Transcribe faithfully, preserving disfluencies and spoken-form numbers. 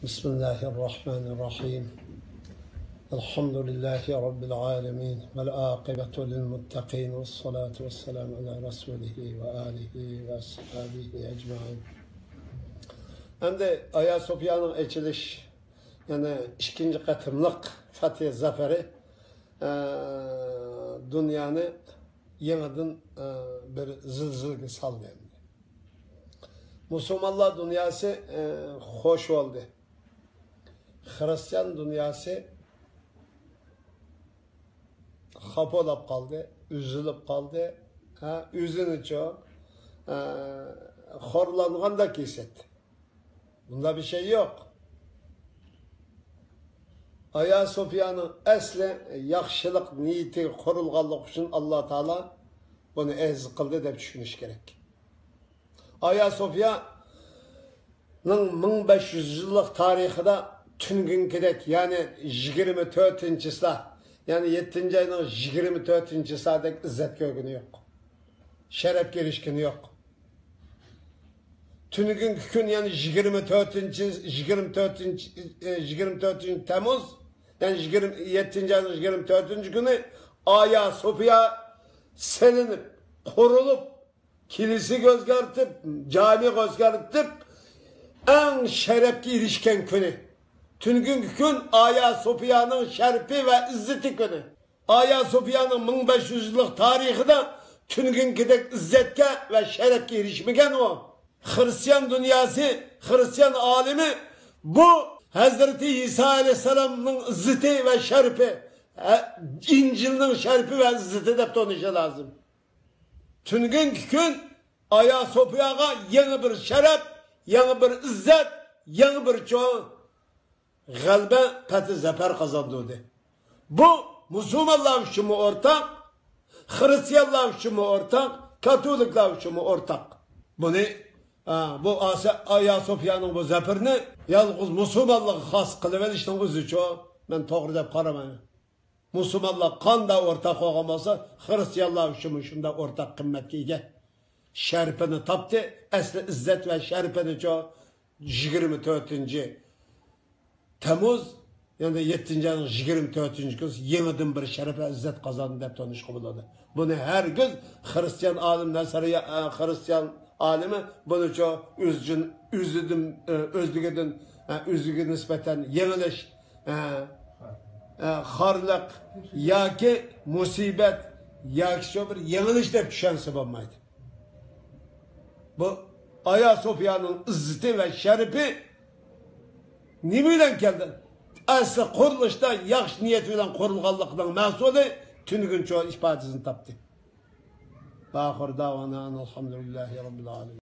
بسم الله الرحمن الرحيم. الحمد لله رب العالمين، والعاقبة للمتقين، والصلاة والسلام على رسوله وآله وأصحابه أجمعين. ئەمدى ئايا سوفيانىڭ ئېچىلىش، يەنى ئىككىنچى قېتىملىق فەتھى زەپىرى، ئە، دۇنيانى يېڭىدىن، ئە، بىر زىلزىلىگە سالدى. مۇسۇلمانلار دۇنياسى، ئە، خوش بولدى. خىرىستىيان دۇنياسى خاپا بولۇپ قالدى، ئۈزۈلۈپ قالدى. ھە، ئۆزىنىچۇ، ئە، خورلانغاندەك ھېس ئەتتى. بۇنداق بىر شەي يوق. ئايا سوفيانىڭ ئەسلى ياخشىلىق نىيىتىگە قۇرۇلغانلىقى ئۈچۈن ئاللا تائالا بۇنى ئەزىز قىلدى دەپ چۈشىنىش كېرەك. ئايا سوفيانىڭ مىڭ بەش يۈز يىللىق تارىخىدا تۈنۈگۈنكىدەك، يەنى يىگىرمە تۆتىنچىسىلا، يەنى يەتتىنچى ئاينىڭ يىگىرمە تۆتىنچىسىدەك ئىززەت كۆرگىنى يوق. شەرەپكە ئېرىشكىنى يوق. تۈنۈگۈنكى كۈن، يەنى يىگىرمە تۆتىنچى، يىگىرمە تۆتىنچى، ئە، يىگىرمە تۆتىنچى تەممۇز، يەنى يىگىرمە، يەتتىنچى ئاينىڭ يىگىرمە تۆتىنچى كۈنى ئايا سوفيا سېلىنىپ، قۇرۇلۇپ، كىلىسىگە ئۆزگەرتىپ، جامىغا ئۆزگەرتىپ، ئەڭ شەرەپكە ئېرىشكەن كۈنى. تۈنۈگۈنكى كۈن ئايا سوفيانىڭ شەرىپى ۋە ئىززىتى كۈنى. ئايا سوفيانىڭ مىڭ بەش يۈز يىللىق تارىخىدا تۈنۈگۈنكىدەك ئىززەتكە ۋە شەرەپكە ئېرىشمىگەن ئۇ. خىرىستىيان دۇنياسى، خىرىستىيان ئالىمى بۇ ھەزرىتى ئىسا ئەلەيھىسسالامنىڭ ئىززىتى ۋە شەرىپى، ھە، ئىنجىلنىڭ شەرىپى ۋە ئىززىتى دەپ تونۇشى لازىم. تۈنۈگۈنكى كۈن ئايا سوفياغا يېڭى بىر شەرەپ، يېڭى بىر ئىززەت، يېڭى بىر چوڭ غەلىبە، پەتھى زەپەر قازاندۇردى. بۇ مۇسۇلمانلار ئۈچۈنمۇ ئورتاق، خىرىستىيانلار ئۈچۈنمۇ ئورتاق، كاتولىكلار ئۈچۈنمۇ ئورتاق. بۇنى، ئا، بۇ ئاسا-، ئايا سوفيانىڭ بۇ زەپىرىنى يالغۇز مۇسۇلمانلارغا خاس قىلىۋېلىشنىڭ ئۆزىچۇ، مەن توغرا دەپ قارىمايمەن. مۇسۇلمانلار قانداق ئورتاق بولغان بولسا، خىرىستىيانلار ئۈچۈنمۇ شۇنداق ئورتاق قىممەتكە ئىگە. شەرىپىنى تاپتى، ئەسلى ئىززەت ۋە شەرىپىنىچۇ، يىگىرمە تۆتىنچى تەممۇز، يەنى يەتتىنچى ئاينىڭ يىگىرمە تۆتىنچى كۈنى يېڭىدىن بىر شەرەپ ۋە ئىززەت قازاندى دەپ تونۇشقا بولىدۇ. بۇنى ھەرگىز خىرىستىيان ئالىم نەسەرىيە، ئە، خىرىستىيان ئالىمى بۇنىچۇ ئۆزىدىن، ئۆزىدىن، ئە، ئۆزلۈكىدىن، ئە، ئۆزىگە نىسبەتەن يېڭىلىش، ئە، ئە، خارلىق ياكى مۇسىبەت ياكى شۇ بىر يېڭىلىش دەپ چۈشەنسە بولمايدۇ. بۇ ئايا سوفيانىڭ ئىززىتى ۋە شەرىپى نېمە بىلەن كەلدى؟ ئەسلى قۇرۇلۇشتا ياخشى نىيەت بىلەن قۇرۇلغانلىقىنىڭ مەھسۇلى تۈنۈگۈنچۇ ئىپادىسىنى تاپتى. ۋە ئاخىر داۋانا ئەنىلھەمدۇلىللاھى رەببىل ئالەمىن.